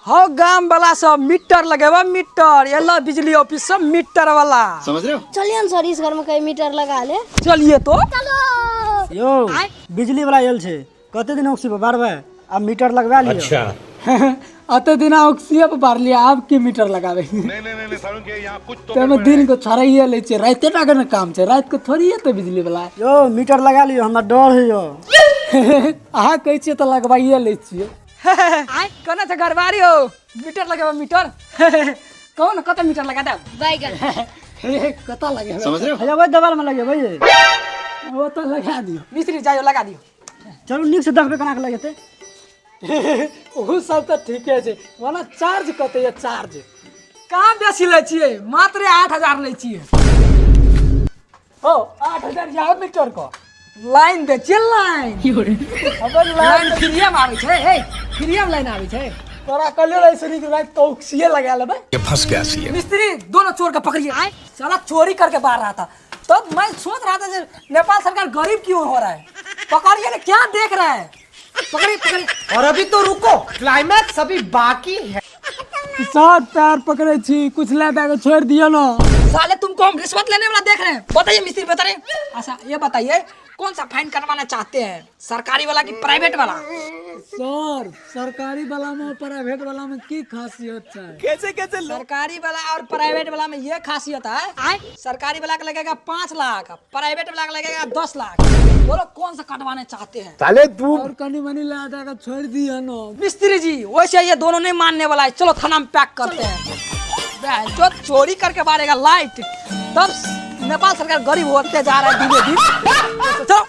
हो गाम वाला सब मीटर लगेबा मीटर एलो बिजली ऑफिस सब मीटर वाला। समझ रहे हो? चलिए न सर, इस घर में कहीं मीटर लगा ले। चलिए तो। चलो। यो बिजली वाला आयल छै, कते दिन ऑक्सी पर बारबै? आब मीटर लगवा लियो। अच्छा। अते दिन ऑक्सीए पर बारलियै, आब की मीटर लगाबै? नहीं नहीं नहीं सारुण के यहाँ कुछ तो ताहिमे दिन को छड़ैये लै छै, राइते टा के ने काम छै, राति के थोड़ी एतै बिजली वाला। यो मीटर लगा लियो, हमरा डर होइयो। अहाँ कहै छियै तऽ लगवाइए लै छियै। केना छै घरवारी हो? मीटर लगेबा मीटर? कहू ने कते मीटर लगा देब? बैगन। कतऽ लगेबै? समझ रहे हो? हैया ओहि देवाल में लगेबै। ओ तऽ लगा दियौ। मिस्त्री जाइयो लगा दियौ। चलू नीक से देखबै केना के लगेतै। ओहो सब तऽ ठीके छै। ओना चार्ज कते यऽ चार्ज? कहाँ बेसी लै छियै, मात्र 8000 लै छियै। ओ 8000 यऽ मीटर के? लाइन दै छियै लाइन। लाइन फ्रीए मे आबै छै, हे फ्रीए मे लाइन आबै छै। तोरा कहलियौ रहै सुनी कि राति औक्सिए लगा लेबै। ये फंस गया सी। मिस्त्री दोनों चोर के पकड़िए, साला चोरी करके बाहर रहा था। तब मैं सोच रहा था जे नेपाल सरकार गरीब क्यों हो रहा है। पकड़िए ने, क्या देख रहा है? पकड़िए पकड़िए। और अभी तो रुको, क्लाइमैक्स अभी बाकी है। सर पैर पकड़े छी, कुछ ले दे के छोड़ दियो ना। साले तुमको हम रिश्वत लेने वाला देख रहे हैं। बताइए मिस्त्री, बता रहे। अच्छा ये बताइए कौन सा फाइन करवाना चाहते हैं, सरकारी वाला कि प्राइवेट वाला? सर सरकारी वाला में प्राइवेट वाला में की खासियत छै? सरकारी वाला और प्राइवेट वाला में ये खासियत है, सरकारी वाला का लगेगा 5 लाख, प्राइवेट वाला का लगेगा 10 लाख। बोलो कौन सा कटवाने चाहते हैं? साले तू और कनी मनी ले दे के छोड़ दियो ना। मिस्त्री जी वैसे ये दोनों नहीं मानने वाला है, चलो थाना में पैक करते हैं। बहन जो चोरी करके मारेगा लाइट, तब नेपाल सरकार गरीब होते जा रहा है धीरे धीरे। चलो।